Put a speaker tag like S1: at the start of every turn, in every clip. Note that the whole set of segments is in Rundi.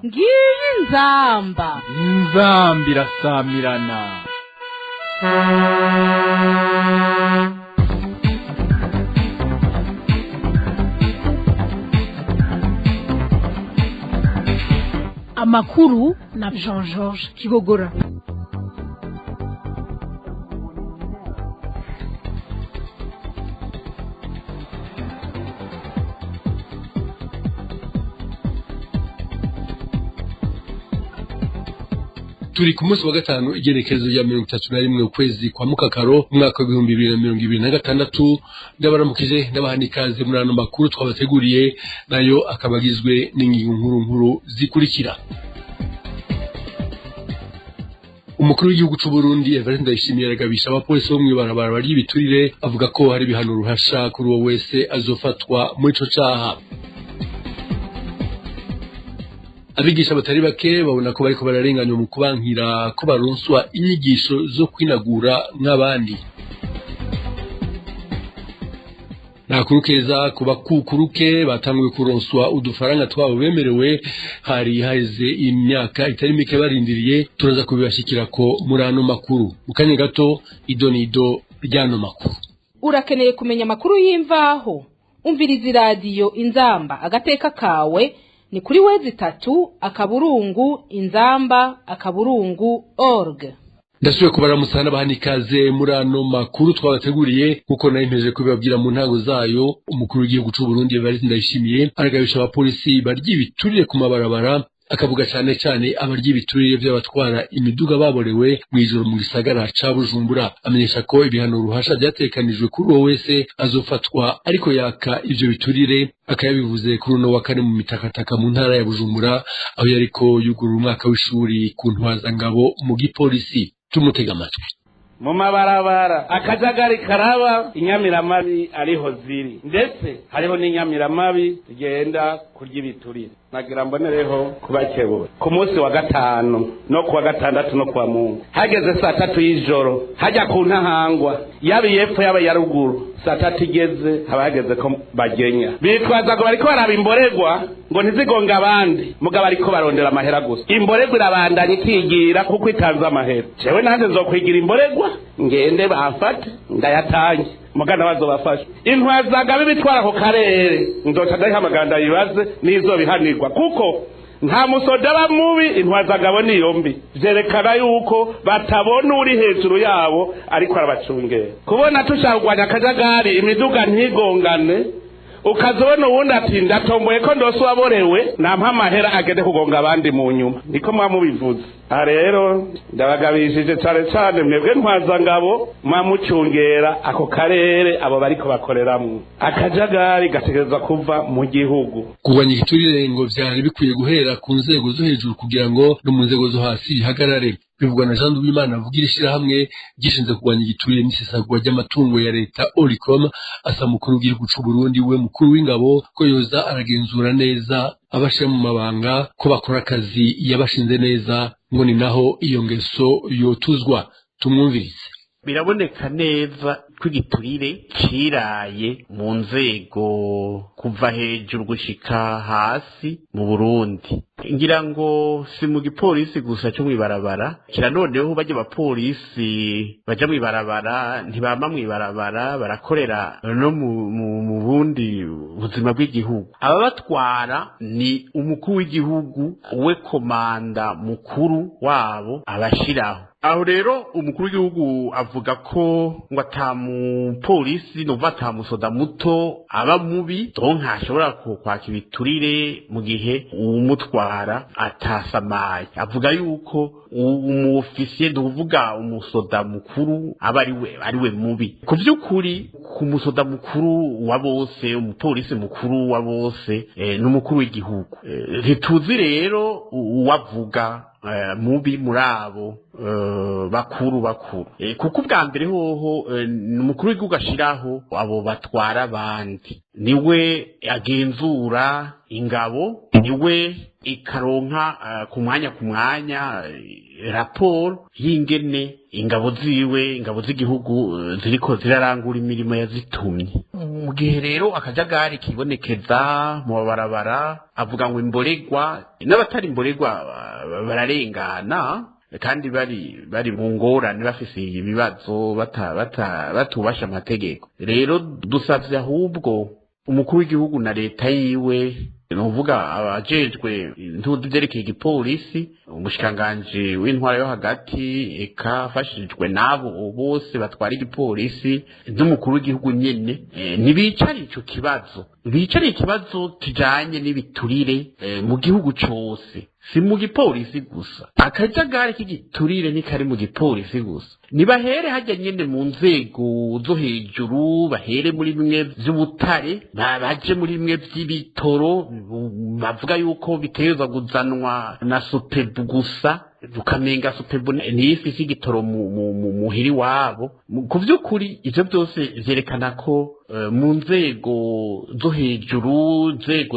S1: Ngiyi inzamba.
S2: Inzamba irasamirana.
S3: Amakuru na Jean Georges Kigogora.
S4: Turi ku munsi wa gatanu, igenekerezo rya 31 ukwezi kwa mukakaro, umwaka w'2026. Ndabaramukije, ndabaha ikaze muri ano makuru twabateguriye, nayo akaba agizwe n'ingingo nkuru nkuru zikurikira. Umukuru w'igihugu c'u Burundi Evariste Ndayishimiye aragabisha abapolisi bo mw'ibarabara barya ibiturire, avuga ko hari ibihano ruhasha kuri uwo wese azofatwa muri ico caha. Abigisha batari bake babona ko bariko bararenganywa mu kubankira ko baronswa inyigisho zo kwinagura nk'abandi. Nakuru keza ku bakukuruke batanguye kuronswa udufaranga twabo bemerewe, hari haheze imyaka itari mike barindiriye. Turaza kubibashikirako muri ano makuru mu kanya gato. Idonido ry'ano makuru.
S1: Urakeneye kumenya amakuru y'imvaho? Umviriza iradiyo Inzamba agateka kawe ni kuri w, 3.inzamba.org.
S4: Ndasubiye kubaramutsa n'abaha ikaze muri ano makuru twabateguriye. Kuko nari mpejeje kubibabwira mu ntango zayo, umukuru w'igihugu c'u Burundi Evariste Ndayishimiye aragabisha abapolisi barya ibiturire ku mabarabara, akavuga cane cane abarya ibiturire vy'abatwara imiduga baborewe mw'ijoro mu gisagara ca Bujumbura. Amenyesha ko ibihano ruhasha vyategekanijwe kuri uwo wese azofatwa ariko yaka ivyo biturire. Akayabivuze kuri uno wa kane mu Mitakataka mu ntara ya Bujumbura, aho yariko yugurura umwaka w'ishuri ku ntwazangabo mu gipolisi. Tumutega amatwi.
S5: Mu mabarabara akajagari karaba, inyamiramabi ariho ziri, ndetse hariho n'inyamiramabi zigenda kurya ibiturire. Nagira mbonereho kubakebura: ku munsi wa gatanu no kuwa gatandatu no kuwa Mungu, hageze saa 3 y'ijoro, hajya ku Ntahangwa, yaba iyepfo yaba iya ruguru, saa 3 igeze haba hageze ko bagenya. Bitwaza ngo bariko baraba imboregwa ngo ntizigonge abandi, mugabo ariko barondera amahera gusa. Imboregwa irabandanya ikigira kuko itanze amahera. Jewe nanjye nzokwigira imboregwa, ngende bamfate ndayatange, mugana bazobafasha. Intwazangabo ibitwara ako karere nzoca ndayihamagara ndayibaze n'izobihanirwa, kuko nta musoda aba mubi, intwazangabo niyo mbi. Vyerekana yuko batabona uri hejuru yabo ariko arabacungera. Kubona tushaka kurwanya akajagari, imiduga ntigongane, ukazobona uwundi ati ndatomboye ko ndose uwaborewe, nampa amahera agende kugonga abandi mu nyuma. Niko mwamubivuze. Aha rero ndabagabishije cane cane mwebwe ntwazangabo mwamucungera ako karere abo bariko bakoreramwo. Akajagari gategerezwa kuva mu gihugu.
S4: Kurwanya igiturire ngo vyari bikwiye guhera ku nzego zo hejuru kugira ngo no mu nzego zo hasi bihagarare. Bivugwa na Jean Duwimana avugira ishirahamwe gishinzwe kurwanya igiturire n'isesagurwa ry'amatungo ya leta Oricom. Asaba umukuru w'igihugu c'u Burundi, we mukuru w'ingabo, ko yoza aragenzura neza abashira mu mabanga ko bakora akazi yabashinze neza, ngo ni naho iyo ngeso yotuzwa. Tumwumvirize.
S6: Biraboneka neza ko igiturire ciraye mu nzego kuva hejuru gushika hasi mu Burundi. Ngira ngo si mu gipolisi gusa cyo mw'ibarabara, kira noneho bajya abapolisi baja mw'ibarabara ntibama mw'ibarabara, barakorera no mu bundi buzima bw'igihugu. Ababatwara ni umukuru w'igihugu, we komanda mukuru wabo abashiraho. Aho rero umukuru w'igihugu avuga ko ngo ata mupolisi, nuva ata musoda muto aba mubi, donc ntashobora kwaka ibiturire mu gihe uwumutwara atasamaye. Avuga yuko umuofisiye, nduvuga umusoda mukuru, aba ariwe mubi. Ku vy'ukuri, ku musoda mukuru wa bose, umupolisi mukuru wa bose n'umukuru w'igihugu. Ntituzi rero uwavuga mubi muri abo bakuru bakuru, kuko ubwa mbere hoho ni umukuru w'igihugu ashiraho abo batwara abandi, niwe agenzura ingabo, niwe ikaronka ku mwanya ku mwanya raporo y'ingene ingabo ziwe, ingabo z'igihugu, ziriko zirarangura imirimo yazitumye. Mu gihe rero akajagari kibonekeza mu mabarabara, avuga ngo imboregwa n'abatari imboregwa bararengana, kandi bari mu ngorane, bafise ibibazo, batubasha amategeko. Rero dusavye ahubwo umukuru w'igihugu na leta yiwe, nuvuga abajejwe intuzi vyerekeye igipolisi, umushikiranganji w'intwaro yo hagati, eka afashijwe n'abo bose batwara igipolisi n'umukuru w'igihugu nyene, ntibicare ico kibazo, bicare ikibazo kijanye n'ibiturire mu gihugu cose, si mu gipolisi gusa. Akajagari k'igiturire ntikari mu gipolisi gusa. Nibahere hajya nyene mu nzego zo hejuru, bahere muri bimwe vy'ubutare, baje muri bimwe vy'ibitoro, bavuga yuko bitegerezwa kuzanwa na sopebu gusa, ukamenga sopebu ntiyifise igitoro muhiri wabo. Ku vy'ukuri ivyo byose vyerekana ko mu nzego zo hejuru, nzego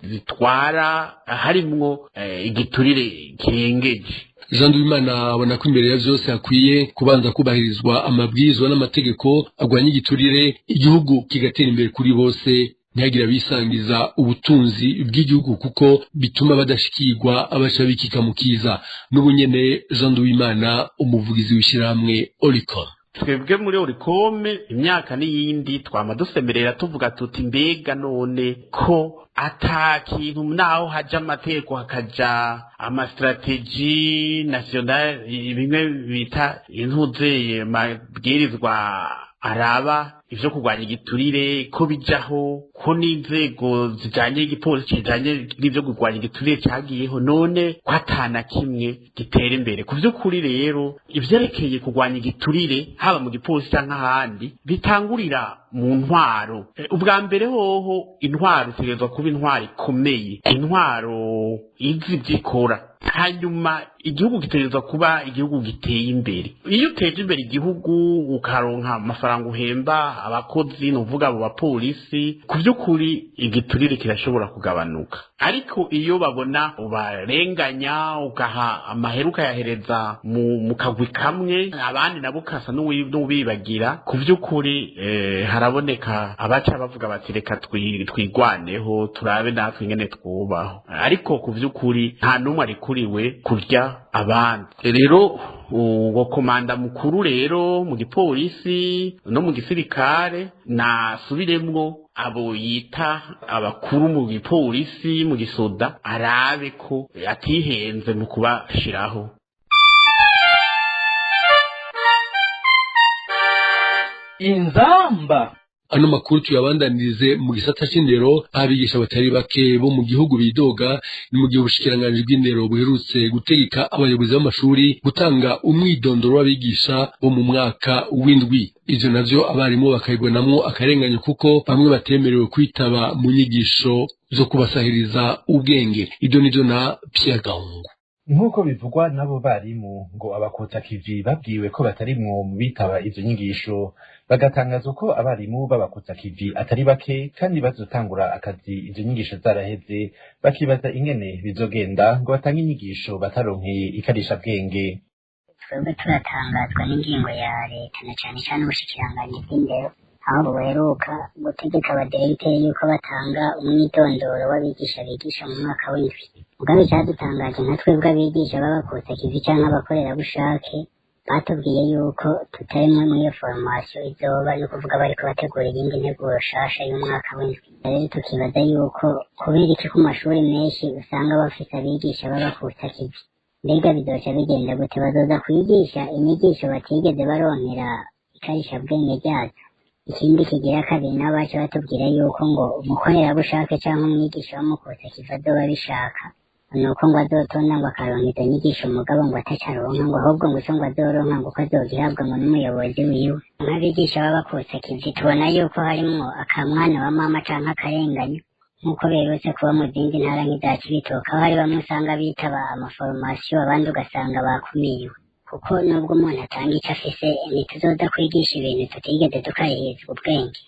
S6: zitwara, harimwo igiturire kirengeje.
S4: Jean Duwimana abona ko imbere ya vyose hakwiye kubanza kubahirizwa amabwirizwa n'amategeko agwanya igiturire, igihugu kigatera imbere kuri bose, ntihagire abisangiza ubutunzi bw'igihugu kuko bituma badashikirwa, abaca bikika mu kiza. N'ubu nyene Jean Duwimana, umuvugizi w'ishyirahamwe Oricom.
S6: Twebwe muri Orikome imyaka n'iyindi twama dusemerera tuvuga tuti: mbega none ko ata kintu, naho haja amategeko, hakaja ama stratégies nationales, bimwe bita intuzeye mabwirizwa araba ivyo kurwanya igiturire, ko bijaho, ko n'inzego zijanye igipolisi kijanye n'ivyo kurwanya igiturire cagiyeho, none ko atana kimwe gitera imbere? Ku vy'ukuri rero, ivyerekeye kurwanya igiturire haba mu gipolisi canke ahandi bitangurira mu ntwaro. Ubwa mbere hoho intwaro itegerezwa kuba intwaro ikomeye, intwaro izi ivyo ikora. Hanyuma igihugu gitegerezwa kuba igihugu giteye imbere. Iyo uteje imbere igihugu, ukaronka amafaranga uhemba abakozi, nuvuga abo bapolisi, ku by'ukuri igiturire kirashobora kugabanuka. Ariko iyo babona ubarenganya, ugaha amahera, ukayahereza mu kagwi kamwe, abandi nabo ukasa n'uwibagira, ku by'ukuri haraboneka abaca bavuga bati: reka twigwaneho, turabe natwe ingene twubaho. Ariko ku by'ukuri nta n'umwe arikuriwe kurya abandi. Rero uwo komanda mukuru rero mu gipolisi no mu gisirikare nasubiremwo abo yita abakuru mu gipolisi, mu gisoda, arabe ko atihenze mu kubashiraho.
S2: Inzamba.
S4: Ano makuru tuyabandanirize mu gisata c'indero, aho abigisha batari bake bo mu gihugu bidoga. Ni mu gihe ubushikiranganji bw'indero buherutse gutegeka abayobozi b'amashuri gutanga umwidondoro w'abigisha bo mu mwaka w'indwi. Ivyo navyo abarimu bakabibonamwo akarenganyo, kuko bamwe batemerewe kwitaba mu nyigisho zo kubasahiriza ubwenge. Ibyo nivyo na Pierre Gahungu.
S7: Nk'uko bivugwa n'abo barimu, ngo abakutakivi babwiwe ko batarimwo mu bitaba izo nyigisho, bagatangazwa ko abarimu b'abakutakivi atari bake kandi bazotangura akazi izo nyigisho zaraheze, bakibaza ingene bizogenda ngo batange inyigisho bataronkeye ikarishabwenge.
S8: Twebwe turatangazwa n'ingingo ya leta, na cane cane ubushikiranganji bw'indero, aho buheruka gutegeka abadiregiteri yuko batanga umwidondoro w'abigisha bigisha mu mwaka w'indwi. Mugabe icadutangaje nka twebwe abigisha b'abakutsakivi canke abakorerabushake, batubwiye yuko tutarimwe muri iyo formation izoba, ni ukuvuga bariko bategura iyindi nteguro shasha y'umwaka w'indwi. Rero tukibaza yuko kubera iki ku mashuri menshi usanga bafise abigisha b'abakutsakivi? Mbega bizoca bigenda gute? Bazoza kwigisha inyigisho batigeze baronkera ikarishabwenge ryazo? Ikindi kigira kabiri, nabo baca batubwira yuko ngo umukorerabushake canke umwigisha w'umukutsakivi azoba abishaka, nuko ngo azotonda ngo akaronka izo nyigisho, mugabo ngo atacaronka, ngo ahubwo ngo ico ngo azoronka ngo uko azogihabwa ngo n'umuyobozi wiwe. Nk'abigisha b'abakutsakivi tubona yuko harimwo akamwana wa mama canke akarenganyo, nk'uko biherutse kuba mu zindi ntara nk'iza Cibitoke, aho hari bamwe usanga bitaba ama formations, abandi ugasanga bakumiriwe. Kuko nubwo umuntu atanga ico afise, ntituzoza kwigisha ibintu tutigeze dukarihirizwa ubwenge.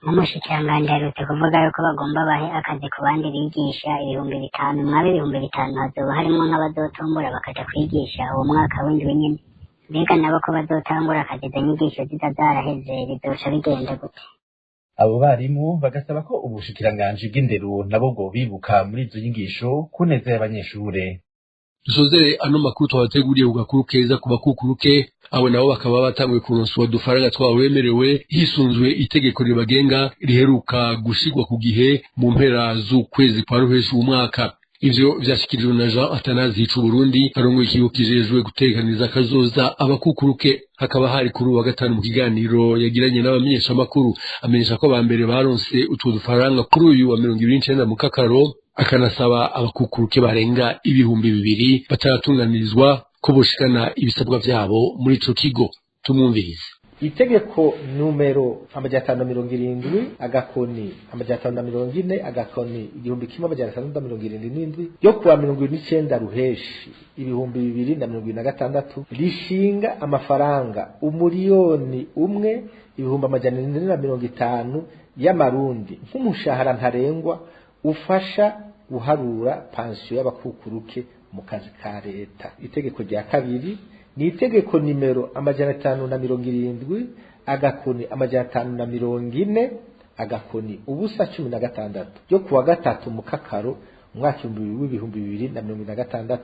S8: Nk'umushikiranganji aherutse kuvuga yuko bagomba bahe akazi ku bandi bigisha 5000. Mwaba 5000 hazoba harimwo nk'abazotombora bakaja kwigisha uwo mwaka w'indwi nyene. Mbega nabo ko bazotangura akazi izo nyigisho ziza zaraheze, bizoca bigenda gute?
S7: Abo barimu bagasaba ko ubushikiranganji bw'indero nabo bwo bibuka muri izo nyigisho ku neza y'abanyeshure.
S4: Dusozere ano makuru twabateguriye ku gakuru keza ku bakukuruke. Abo nabo bakaba batanguye kuronswa udufaranga twabo bemerewe hisunzwe itegeko ribagenga riheruka gushigwa ku gihe mu mpera z'ukwezi kwa ruheshi umwaka. Ivyo vyashikirijwe na Jean Atanazi Hicu Burundi, arongoye ikigo kijejwe gutekaniriza akazoza abakukuruke. Hakaba hari kuri uwa gatanu mu kiganiro yagiranye n'abamenyeshamakuru, amenyesha ko abambere baronse utwo dufaranga kuri uyu wa 29 mu Kakaro, akanasaba abakukuruke barenga 2000 bataratunganirizwa ko boshikana ibisabwa vyabo muri ico kigo. Tumwumvirize.
S9: Itegeko numero 570 agakoni 540 agakoni 1677 yo kuwa 29 ruheshi 2026 rishinga amafaranga 1,750,000 y'amarundi nk'umushahara ntarengwa ufasha guharura pansiyo y'abakukuruke mu kazi ka leta. Itegeko rya kabiri ni itegeko nimero 570 agakoni 540 agakoni ubusa 16 ryo kuwa gatatu mu Kakaro umwaka 2026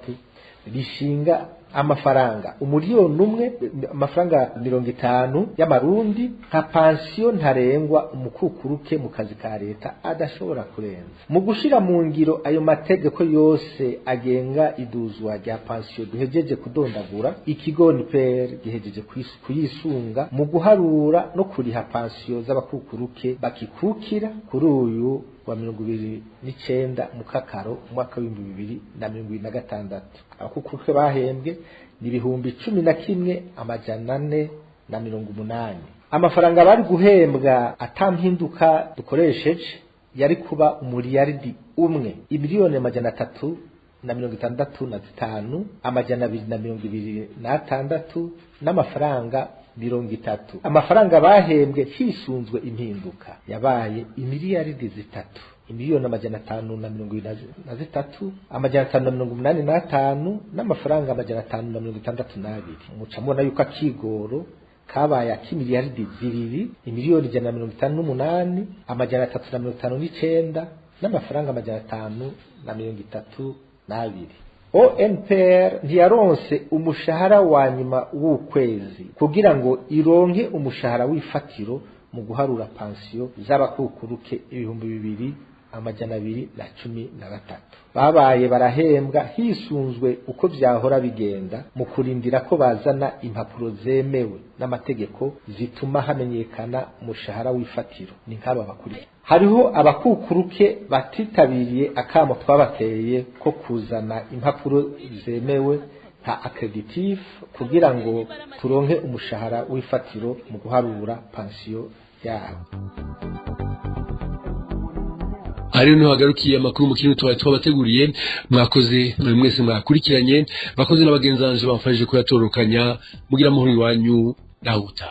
S9: rishinga amafaranga 1,000,000 amafaranga 50 y'amarundi nka pansiyo ntarengwa umukukuruke mu kazi ka leta adashobora kurenza. Mu gushira mu ngiro ayo mategeko yose agenga iduzwa rya pansiyo duhejeje kudondagura, ikigo NPR gihejeje kuyisunga mu guharura no kuriha pansiyo z'abakukuruke bakikukira kuri uyu wa 29 mu Kakaro umwaka 2026. Abakukuruke bahembwe ni 11,480. Amafaranga bari guhembwa atampinduka dukoresheje yari kuba 1,365,265,225 n'amafaranga 30. Amafaranga bahembwe hisunzwe impinduka yabaye 3 523,585 n'amafaranga 562. Muca mubona yuko akigoro kabaye ak'imiliyaridi 2 158,359 n'amafaranga 532. ONPR ntiyaronse umushahara wa nyuma w'ukwezi kugira ngo ironke umushahara w'ifatiro mu guharura pansiyo z'abakukuruke 2213. Babaye barahembwa hisunzwe uko vyahora bigenda mu kurindira ko bazana impapuro zemewe n'amategeko zituma hamenyekana umushahara w'ifatiro. Ni nk'aba bakurikira: hariho abakukuruke batitabiriye akamo twabateye ko kuzana impapuro zemewe nka accreditif kugira ngo turonke umushahara w'ifatiro mu guharura pansiyo yabo.
S4: Ari no hagarukiye amakuru mu kintu twari twabateguriye. Mwakoze mwese mwakurikiranye, bakoze n'abagenzanje bamfashije kuyatorokanya. Mugira muhuri wanyu dawuta.